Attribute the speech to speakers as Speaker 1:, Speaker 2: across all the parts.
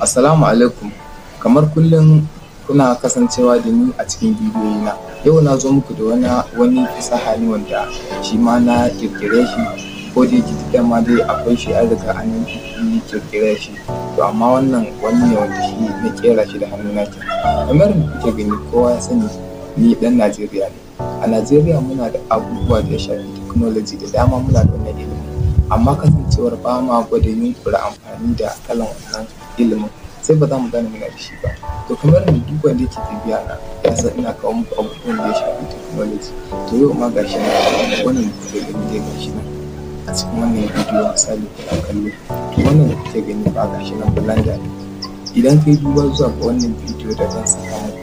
Speaker 1: Assalamu alaikum. Kamar kullum kuna kasancewa da ni a cikin bidiyoyina. Yau na zo muku da wani fasaha ne wanda shi ma na ƙirƙire shi, ko da yake dama dai akwai shi, an riga an yi ƙirƙire shi. To amma wannan wani ne wanda shi na ƙera shi da hannuna kenan. Kamar yadda kuke gani, kowa ya sani ni ɗan Najeriya ne. A Najeriya muna da abubuwa da ya shafi technology da dama, muna da wannan ilimin. Amma kasancewar ba ma gwada yunƙura amfani da kalan wannan ilimin, sai ba za mu gane muna da shi ba. To kamar yadda duk wanda yake bibiya na ya san ina kawo muku abubuwan da ya shafi technology. To yau ma ga shi nan, wannan da kuke gani dai ga shi nan a cikin wannan bidiyo, misali kuna kallo. To wannan da kuke gani ba ga shi nan blender ne. Idan ka yi duba zuwa ga wannan bidiyo da zan saka muku.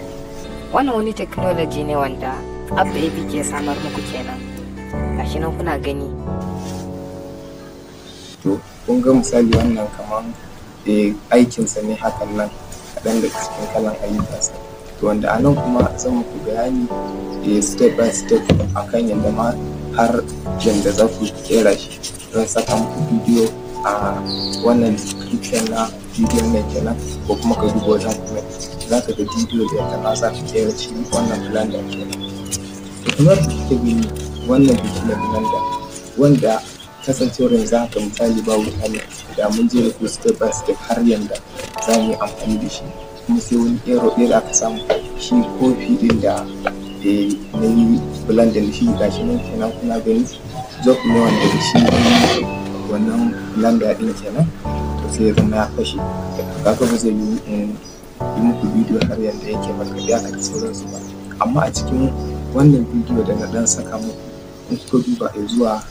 Speaker 2: Wannan wani technology ne wanda Abba AB ke samar muku kenan. Gashi nan kuna gani.
Speaker 1: To kun ga misali wannan kaman aikinsa ne hakan nan, kaɗan daga cikin kalan ayyukansa. To wanda a nan kuma zan muku bayani step by step akan yadda ma har yanda za ku ƙera shi. Zan saka muku bidiyo a wannan description na bidiyon nan kenan, ko kuma ka duba wajen comment, za ka ga bidiyo da yadda ma za ka ƙera shi wannan blender kenan. To kamar yadda kuke gani, wannan shi ne blender, wanda kasancewar yanzu haka misali ba wuta ne, da mun je da ku step by step har yanda za mu yi amfani da shi. Kuma sai wani error ɗaya da aka samu, shi kofi ɗin da na yi blender da shi, ga shi nan kenan kuna gani, jug ne wanda da shi wannan blender ɗin kenan, to sai ya zama ya fashe. Kaga ba zai yiwu in yi muku bidiyo har yanda yake markaɗe haka da sauransu ba. Amma a cikin wannan bidiyo da na ɗan saka muku, in kuka duba zuwa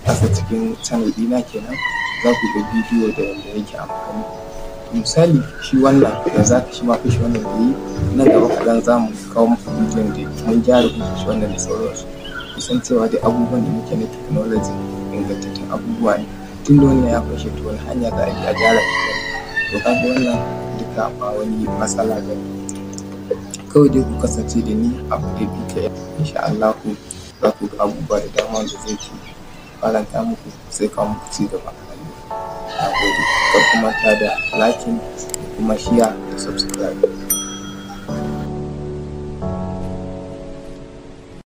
Speaker 1: ƙasa cikin channel ɗina kenan, za ku ga bidiyo da yanda yake amfani. Misali shi wannan yanzu haka shi ma fashe wannan da yi, nan gaba kaɗan za mu kawo muku bidiyon da mun gyara shi wannan da sauransu. Kusan cewa dai abubuwan da muke na technology ingantattun abubuwa ne. Tun da wannan ya fashe, to wani hanya za a bi a gyara shi? To kaga wannan duka ba wani matsala ba ne. Kawai dai ku kasance da ni a BKM, insha Allahu za ku ga abubuwa da dama wanda zai fi faranta muku, zai kawo muku ci gaba a rayuwa. Na gode. Kar ku manta da liking da kuma share da subscribe.